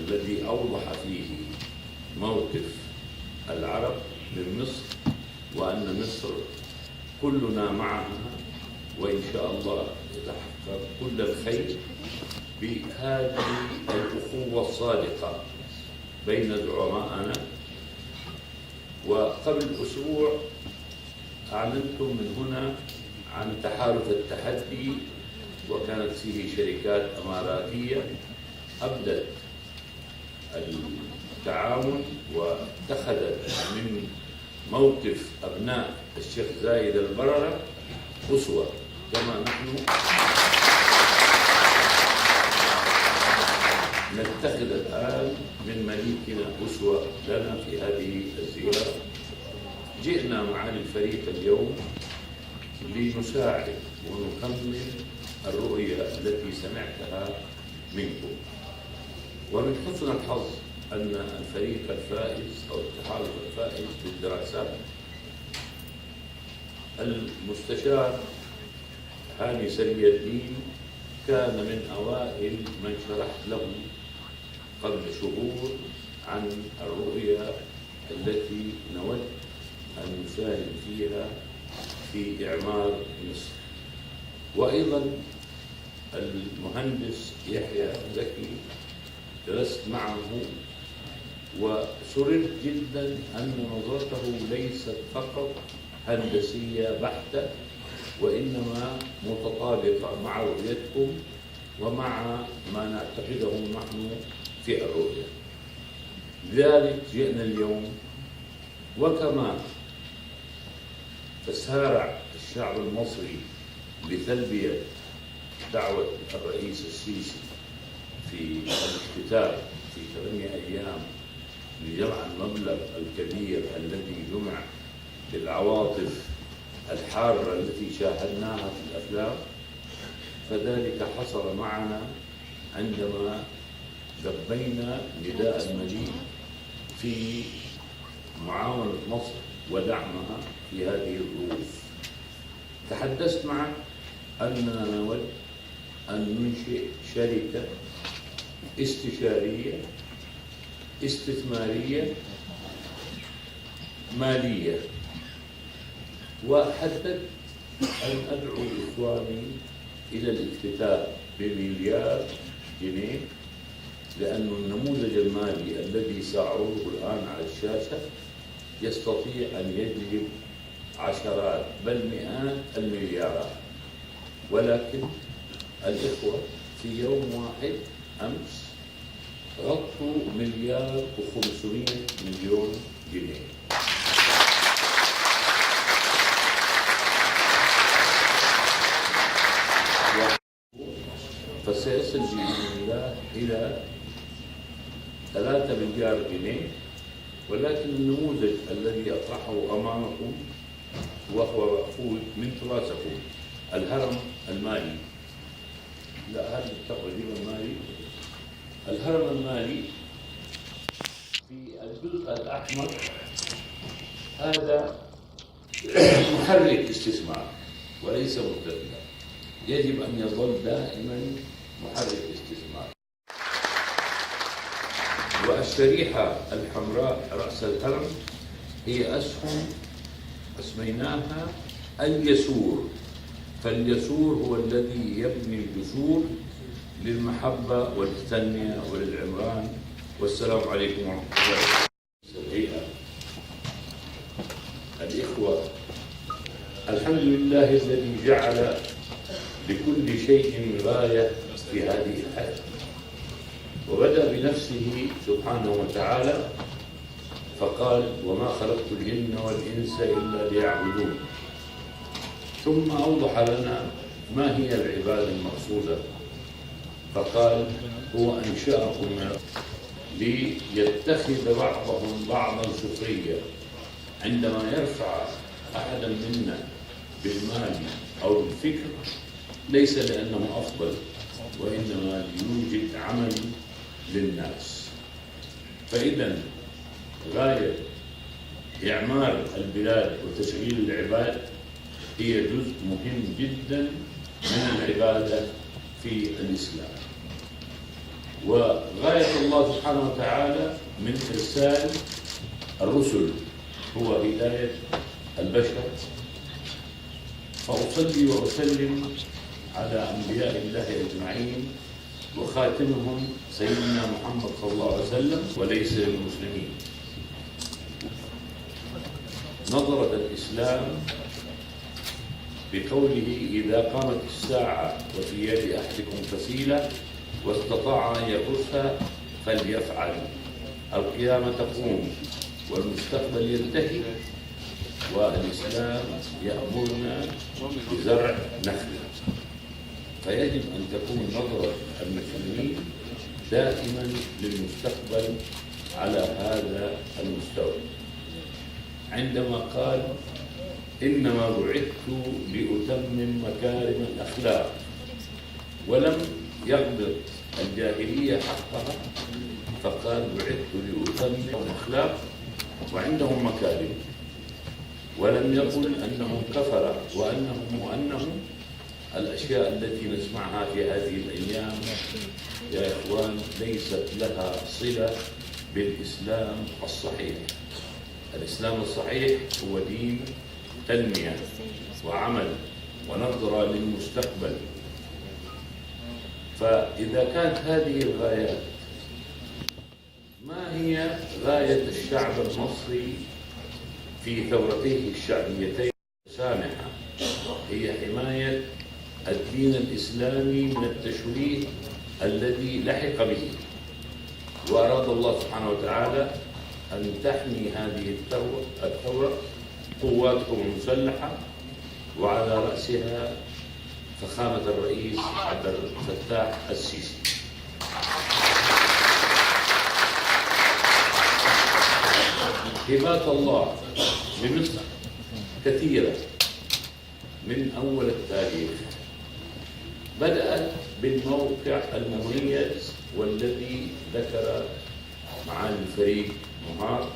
الذي أوضح فيه موقف العرب من مصر، وأن مصر كلنا معها، وإن شاء الله يتحقق كل الخير بهذه الأخوة الصادقة بين زعمائنا. وقبل أسبوع أعلنتم من هنا عن تحالف التحدي، وكانت فيه شركات أماراتية أبدت التعاون واتخذت من موقف أبناء الشيخ زايد البررة أسوة، كما نحن نتخذ الآن من مليكنا أسوة لنا في هذه الزيارة. جئنا معالي الفريق اليوم لنساعد ونكمل الرؤية التي سمعتها منكم. ومن حسن الحظ أن الفريق الفائز أو التحالف الفائز بالدراسات المستشار هاني سري الدين كان من أوائل من شرحت له قبل شهور عن الرؤية التي نود أن نساهم فيها في إعمار مصر. وأيضا المهندس يحيى زكي جلست معه وسررت جدا أن نظرته ليست فقط هندسية بحتة، وإنما متطابقة مع رؤيتكم ومع ما نعتقده نحن في الرؤية. لذلك جئنا اليوم، وكما تسارع الشعب المصري لتلبية دعوة الرئيس السيسي في الافتتاح في 8 أيام لجمع المبلغ الكبير الذي جمع بالعواطف الحارة التي شاهدناها في الأفلام، فذلك حصل معنا عندما لبينا نداء المجيد في معاونة مصر ودعمها في هذه الظروف. تحدثت معك أننا نود أن ننشئ شركة استشارية استثمارية مالية، وحددت أن أدعو إخواني إلى الافتتاح ب1 مليار جنيه، لأن النموذج المالي الذي سأعرضه الآن على الشاشة يستطيع أن يجلب عشرات بل مئات المليارات. ولكن الإخوة في يوم واحد أمس غطوا 1,500,000,000 جنيه. فسيصل بإذن الله إلى 3 مليار جنيه. ولكن النموذج الذي أطرحه أمامكم وهو مأخوذ من تراثكم، الهرم المالي. لا، هذا التقرير المالي. الهرم المالي في الجزء الأحمر هذا محرك استثمار وليس مرتفع، يجب أن يظل دائما محرك استثمار. والشريحة الحمراء رأس الهرم هي أسهم أسميناها اليسور، فاليسور هو الذي يبني الجسور للمحبة والتنمية وللعمران. والسلام عليكم ورحمة الله وبركاته. الإخوة، الحمد لله الذي جعل لكل شيء غاية في هذه الحياة، وبدأ بنفسه سبحانه وتعالى فقال: وما خلقت الجن والإنس إلا ليعبدون. ثم أوضح لنا ما هي العبادة المقصودة، فقال: هو أنشأكم ليتخذ بعضهم بعضا سخريا. عندما يرفع أحدا منا بالمال أو بالفكر ليس لأنه أفضل، وإنما ليوجد عمل للناس. فإذا غاية إعمار البلاد وتشغيل العباد هي جزء مهم جدا من العبادة في الإسلام. وغاية الله سبحانه وتعالى من إرسال الرسل هو هداية البشر. فأصلي وأسلم على أنبياء الله أجمعين وخاتمهم سيدنا محمد صلى الله عليه وسلم وليس للمسلمين. نظرة الإسلام بقوله إذا قامت الساعة وفي يد أحدكم فسيلة واستطاع أن يغرسها فليفعل. القيامة تقوم والمستقبل ينتهي، والإسلام يأمرنا بزرع نخلة. فيجب أن تكون نظرة المسلمين دائما للمستقبل على هذا المستوى. عندما قال إنما بعثت لأتمم مكارم الأخلاق، ولم يغلط الجاهلية حقها فقال بعثت لأتمم الأخلاق وعندهم مكارم، ولم يقل أنهم كفرة وأنهم الأشياء التي نسمعها في هذه الأيام يا إخوان ليست لها صلة بالإسلام الصحيح. الإسلام الصحيح هو دين تنمية وعمل ونظرة للمستقبل. فإذا كانت هذه الغايات، ما هي غاية الشعب المصري في ثورتيه الشعبيتين السامحة؟ هي حماية الدين الإسلامي من التشويه الذي لحق به. وأراد الله سبحانه وتعالى أن تحمي هذه الثورة قواتكم المسلحة، وعلى رأسها فخامة الرئيس عبد الفتاح السيسي. هبات الله لمصر كثيرة من أول التاريخ، بدأت بالموقع المميز والذي ذكر معالي الفريق مهار